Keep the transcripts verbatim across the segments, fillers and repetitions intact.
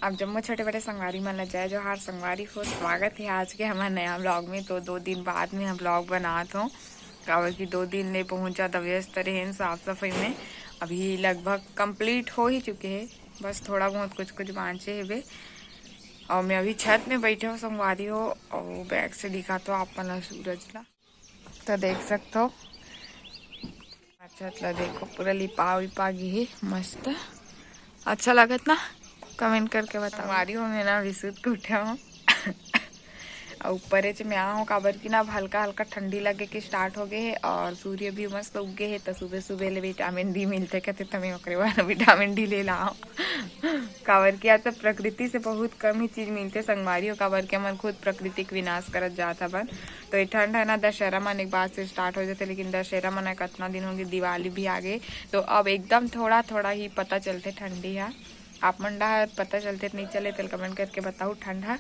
अब जम्मो छोटे बड़े संगवारी मन ला जय जोहार। संगवारी हो, स्वागत हे आज के हमर नया vlog में। तो दो दिन बाद में हम vlog बनात हों, काबर कि दो दिन ले बहुत ज्यादा व्यस्त रहेन साफ सफाई में। अभी लगभग complete हो ही चुके हे, बस थोड़ा बहुत कुछ कुछ बांचे हेबे। और मैं अभी छत में बैठे हों संगवारी हो, और back से दिखात हों आप मन ला सूरज ला। तो देख सकथो, छत ला देखो, पूरा लिपा विपा गे हे, मस्त। अच्छा लगत ना? Comment करके बताओ। संगवारी हो, मैं ना अभी सुत के उठे हों। और ऊपरे च में आ हों, काबर कि ना अब हल्का हल्का ठंडी लगे के start हो गे हे और सूर्य भी मस्त उग गे हे, तो सुबह सुबह ले vitamin D मिलथे कहथे, तो मैं ओकरे बर vitamin D ले ला हों। काबर कि आज तो प्रकृति से बहुत कम ही चीज मिलथे संगवारी हो, काबर कि हमन खुद प्रकृति के विनाश करत जात हवन। तो ये ठंड है ना, दशहरा मन एक बाद से start हो जाथे, लेकिन दशहरा मन कतना दिन हो गे, दिवाली भी आ गे, तो अब एकदम थोड़ा थोड़ा ही पता चलथे ठंडी हा। आप मन डहर पता चलथे नहीं चले, तेल comment करके बताओ ठंड हा,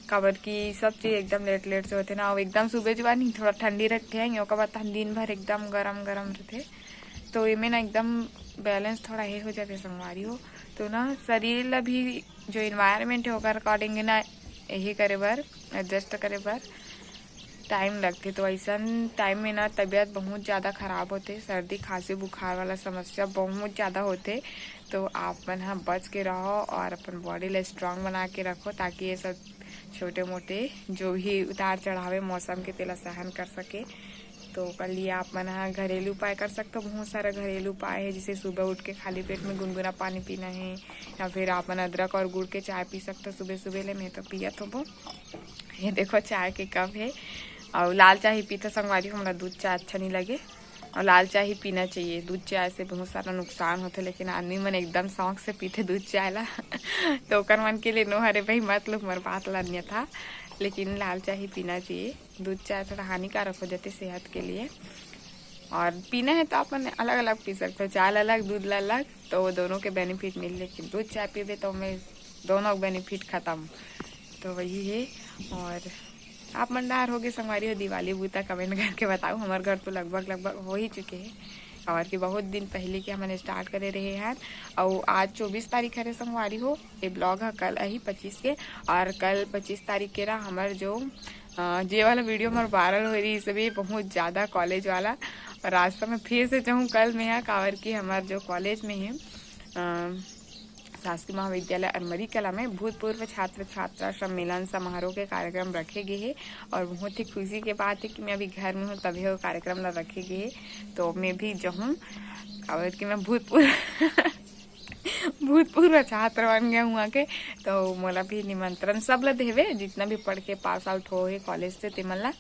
काबर कि सब चीज एकदम late late से होथे ना। अब एकदम सुबह जुबानी थोड़ा ठंडी रखथे, ओकर बाद तहन दिन भर एकदम गरम गरम रथे, तो एमे ना एकदम balance थोड़ा हे हो जाथे संगवारी हो। तो ना शरीर ला भी जो environment है ओकर according ना यही करे बर, adjust करे बर time लगथे। तो ऐसन time में ना तबीयत बहुत ज्यादा खराब होथे, सर्दी खांसी बुखार वाला समस्या बहुत ज्यादा होथे। तो आप मन ह बच के रहो और अपन body ला strong बना के रखो, ताकि ये सब छोटे मोटे जो भी उतार चढ़ाव हे मौसम के, तेला सहन कर सके। तो ओकर लिए आप मन ह घरेलू उपाय कर सकथो, बहुत सारा घरेलू उपाय हे, जैसे सुबह उठ के खाली पेट में गुनगुना पानी पीना हे, या फिर आप मन अदरक और गुड़ के चाय पी सकथो सुबह सुबह ले। मैं तो पियत होबो। ये देखो, चाय के cup हे, और लाल चाय ही पीथो संगवारी, हमरा दूध चाय अच्छा नहीं लगे, और लाल चाय ही पीना चाहिए। दूध चाय से बहुत सारा नुकसान होथे, लेकिन आदमी मन एकदम शौक से पीथे दूध चाय ला। तो ओकर मन के लिए नो हरे भाई, मत लो मोर बात ला अन्यथा, लेकिन लाल चाय ही पीना चाहिए। दूध चाय थोड़ा हानिकारक हो जाथे सेहत के लिए। और पीना है तो अपन अलग अलग पी सकते हो, चाय ला अलग, दूध ला अलग, तो वो दोनों के benefit मिल, लेकिन दूध चाय पीबे तो मैं दोनों benefit खत्म। तो वही है। और आप मन डहर होगे संगवारी हो दिवाली बूता, comment करके बताओ। हमार घर तो लगभग लगभग हो ही चुके हैं, और कि बहुत दिन पहले के हमन start करे रहे हैं। और आज चौबीस तारीख हरे संगवारी हो, ये vlog है कल अही पच्चीस के, और कल पच्चीस तारीख के ना हमर जो अ, जे वाला video मोर viral हो रही, सब ये बहुत ज्यादा college वाला। और रास्ता में फिर से जाऊँ कल में है, काबर कि हमार जो college में है, अ, शासकीय महाविद्यालय अरमरी कला में भूतपूर्व छात्र छात्रा सम्मेलन समारोह के कार्यक्रम रखे गए हैं, और बहुत ही खुशी के बात है कि मैं अभी घर में हूँ, तभी वो कार्यक्रम ला रखे गए हैं, तो मैं भी जाऊँ, काबर कि मैं भूतपूर्व भूतपूर्व छात्र बन गए हुआ के। तो मोला भी निमंत्रण सब ला देवे, जितना भी पढ़ के pass out हो हे college से, तेमन ला,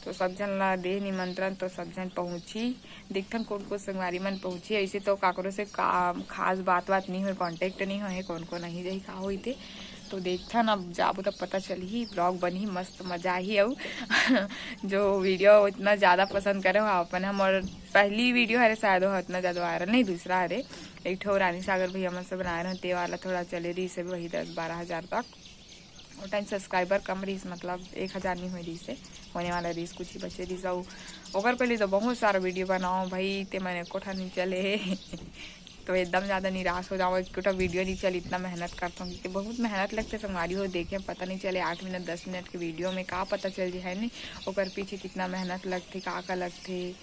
तो सब झन ला दे निमंत्रण। तो सब झन पहुँची, देखथन कौन कौन संगवारी मन पहुँची। ऐसे तो काकरो से का, खास बात बात नहीं हो, contact नहीं हो हे, कौन कौन नहीं जाही, का होई थे। तो देखथन, अब जाबो तब पता चलही, vlog बनही, मस्त मजा आही। अउ जो video इतना ज्यादा पसंद करे हो अपन, हमर पहली video हरे शायद, वो इतना ज्यादा viral नहीं, दूसरा हरे, एक ठो रानी सागर भैया मन से बनाए रहे, ते वाला थोड़ा चले रही से वही दस बारह हजार तक। वो time subscriber कम रही, मतलब एक हजार नहीं हुई रही से, होने वाला रही, कुछ ही बचे रही। अउ ओकर पहले तो बहुत सारा video बनाओ भाई, ते मैंने कोठा नहीं चले। तो एकदम ज्यादा निराश हो जाओ, एक कोठा video नहीं चल, इतना मेहनत करता हूँ, क्योंकि बहुत मेहनत लगते संगवारी हो। देखे पता नहीं चले आठ मिनट दस मिनट के video में का पता चल जाए नहीं, ओकर पीछे कितना मेहनत लगथे, का का लगथे।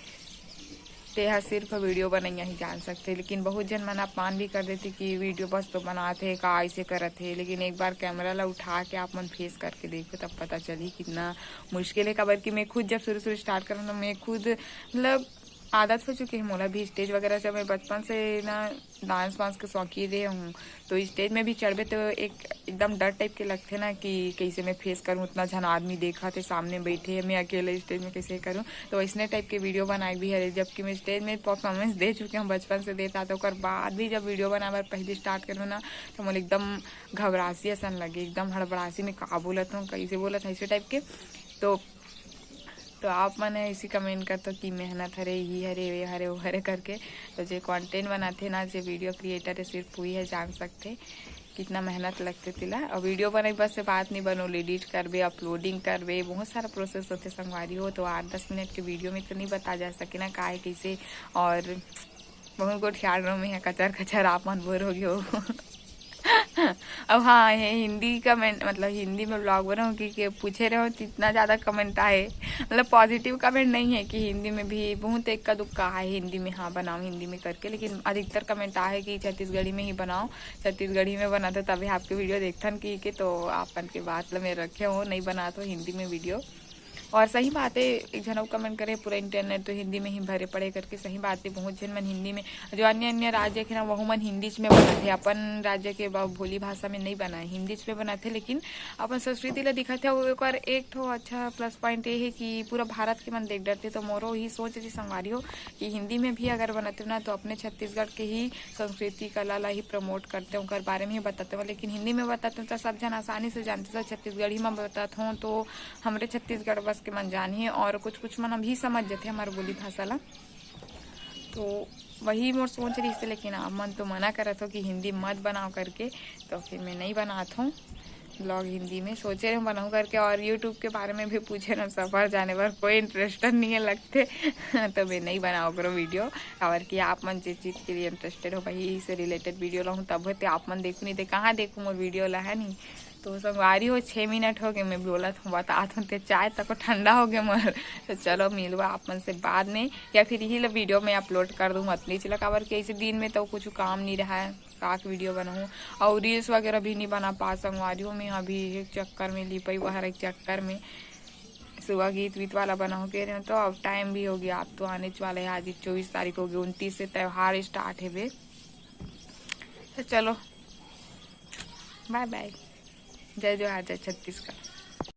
तेहा सिर्फ video बनैया ही जान सकथे, लेकिन बहुत झन मन अपमान भी कर देथे कि video बस तो बनात हे, का ऐसे करत हे। लेकिन एक बार camera ला उठा के आप मन face करके देखो, तब पता चलही कितना मुश्किल है। काबर कि मैं खुद जब शुरू शुरू start करूँ ना, मैं खुद मतलब आदत हो चुकी है मोला भी stage वगैरह से, मैं बचपन से ना dance वांस के शौकीन रहे हूँ। तो stage में भी चढ़बे तो एक एकदम डर type के लगथे ना कि कैसे मैं face करूँ, उतना झन आदमी देखत हे सामने बैठे हे, मैं अकेले stage में कैसे करूँ। तो वैसने type के video बनाए भी हरे, जबकि मैं stage में performance दे चुके हूँ बचपन से देता, तो ओकर बाद भी जब video बनाए बर पहली start करूँ ना, तो मोला एकदम घबरासी असन लगे, एकदम हड़बड़ासी में का बोलत हूँ, कैसे बोलत हूँ, ऐसे type के। तो तो आप मन ऐसी comment करते हो कि मेहनत हरे, ये हरे, वे हरे, वो हरे करके। तो जे content बनाथे ना, जे video creator है, सिर्फ वही है जान सकथे कितना मेहनत लगथे तेला। और video बनाए बस से बात नहीं बनो, edit करबे, uploading करबे, बहुत सारा process होथे संगवारी हो। तो आठ दस मिनट के video में तो नहीं बता जा सके ना का है कैसे। और बहुत गोठियार रहो मैं कचर कचर, आप मन बोर हो गए हो। अब हाँ, हे हिंदी कमेंट, मतलब हिंदी में ब्लॉग बनाऊँ कि, कि पूछे रहे हो तो इतना ज़्यादा कमेंट आए, मतलब पॉजिटिव कमेंट नहीं है कि हिंदी में भी बहुत इक्का दुक्का है हिंदी में, हाँ बनाओ हिंदी में करके, लेकिन अधिकतर कमेंट आए कि छत्तीसगढ़ी में ही बनाओ, छत्तीसगढ़ी में बनाते तभी आपके वीडियो देखथन कि के, तो आपन के बात ला मैं रखे हो, नहीं बनात हो हिंदी में वीडियो। और सही बात है, एक झन अउ कमेंट करे, "पूरा इंटरनेट तो हिंदी में ही भरे पड़े" करके। सही बात है, बहुत झन मन हिंदी में, जो अन्य अन्य राज्य के ना, वहू मन हिंदी में बनाथे, अपन राज्य के ब-, बोली भाषा में नहीं बनाए, हिंदी में बनाथे, लेकिन अपन संस्कृति ला दिखाथे। अउ ओकर एक ठो अच्छा प्लस पॉइंट ये है कि पूरा भारत के मन देख डरथे। तो मोरो ही सोच रही संगवारी हो कि हिंदी में भी अगर बनाते ना, तो अपने छत्तीसगढ़ के ही संस्कृति कला ला ही प्रमोट करते, ओकर बारे में ही बताते हो, लेकिन हिंदी में बताते हो तो सब झन आसानी से जानते। तो छत्तीसगढ़ी में बताते हो तो हमरे छत्तीसगढ़ बस के मन जानही, और कुछ कुछ मन अभी समझ जथे हमार बोली भाषा ला। तो वही मोर सोच रही से, लेकिन आप मन तो मना करत हो कि हिंदी मत बनाओ करके, तो फिर मैं नहीं बनात हूँ ब्लॉग हिंदी में। सोचे रहे बनाऊँ करके, और यूट्यूब के बारे में भी पूछे ना, सफ़र जाने पर कोई इंटरेस्ट नहीं है लगते। तो मैं नहीं बनाओ करो वीडियो, काबर कि आप मन जिस चीज़ के लिए इंटरेस्टेड हो, वही से रिलेटेड वीडियो लाऊँ, तब होते आप मन देखू, नहीं तो कहाँ देखू मोर वीडियो ला, है नहीं। तो संगवारी हो, छः मिनट हो गए, मैं बोलत हूँ, बतात हूँ, ते चाय तक ठंडा हो गया मोर। तो चलो मिलवा आप मन से बाद में, या फिर यही ला वीडियो में अपलोड कर दूँ अतनी चला, काबर कि ऐसे दिन में तो कुछ काम नहीं रहा है, काक वीडियो बनाऊँ। और रील्स वगैरह भी नहीं बना पा संगवारी हो, मैं अभी एक चक्कर में लिपई वहर एक चक्कर में सुबह गीत वीत वाला बनाऊँ कह रहे हो, तो अब टाइम भी हो गया, आप तो आने वाले हैं, आज चौबीस तारीख हो गई, उनतीस से त्यौहार स्टार्ट है बे। तो चलो बाय बाय, जय जोहार, जय छत्तीसगढ़।